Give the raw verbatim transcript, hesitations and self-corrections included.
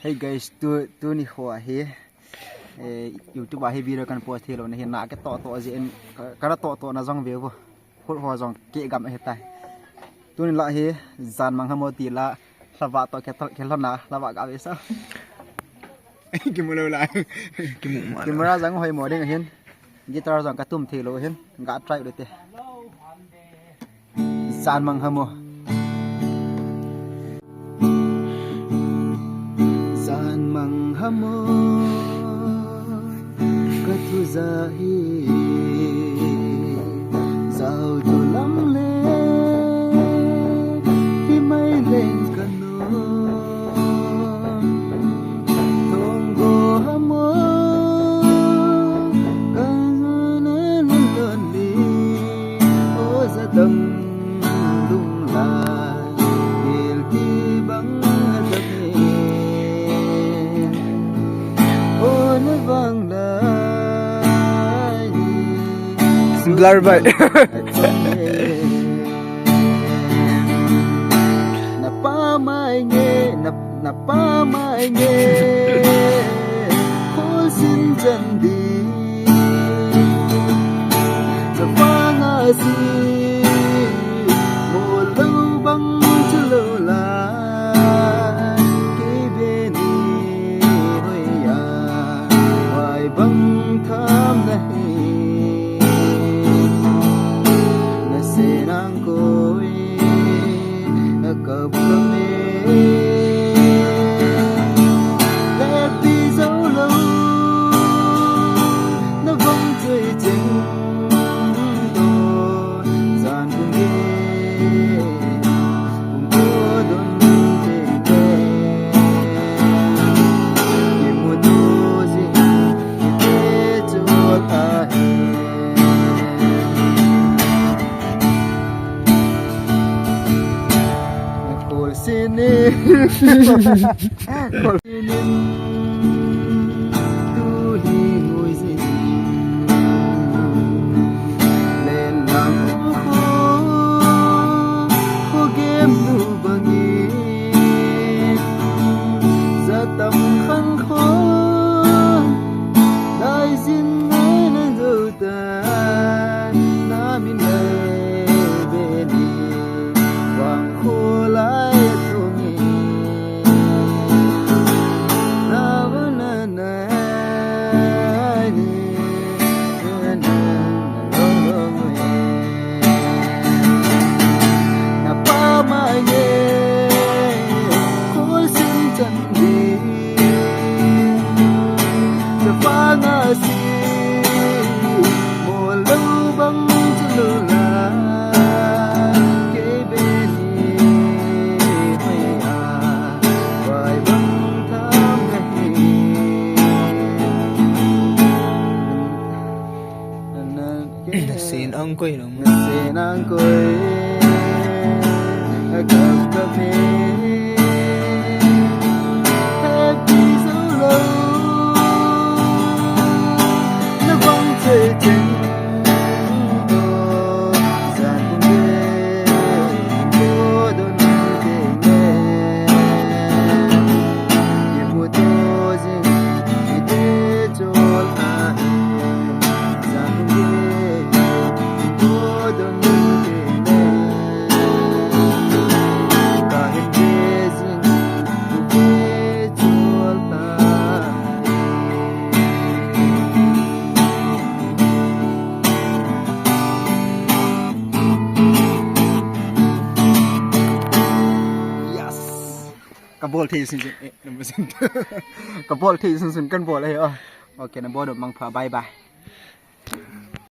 Hey guys, tu tuni ho hi, eh, YouTube a hi video kan post thei lou na hi, na ke to to jin, ka, ka to to na jong veu. Khut ho jong ke gam ahi tai. Tuni la hi, jan mang hamo ti la, lhava to ke to ke lona, lhava ga ve sa. Kimu lou la. Kimu ma. Camera jong hoi mo ding ahin. Guitar jong ka tum thei lou ahin. Ga try u te. Jan mang hamo. Jan mang hamo. Ka thu ja hi. Jao to lam le. Hi mai leng ka no. Thong go hamo. Ka na na na ni. O ja dam lung lai. Bil ki bang a ja ni. O na vang lai. Blur bai. Na pa mai nge, na, na pa mai nge. Khol sin jan di. Sa pa nga si. Mo lo bang chu lo la. Ki be ni hoi ya. Wai bang tham na hi. Na se nang koi. A kap kap e. Let di zo lo. Na vang choi cheng. To. Jan kung ge. Bangin zatam khan khon daizin ngai na zo ta na min lai be ni wang kho lai thung ni na va na na ni. Nasen ang koi nang. Nasen ang koi. Agap kap e. Happy solo. Na bang che chen. To. Sa kung ye. To don te ne. Ye mu to jing. Ye te chol a. Yes. Ka bol thei sin sin. Eh, ka bol thei sin sin kan bol e. Oh. Okay, na bol mangpha. Bye bye.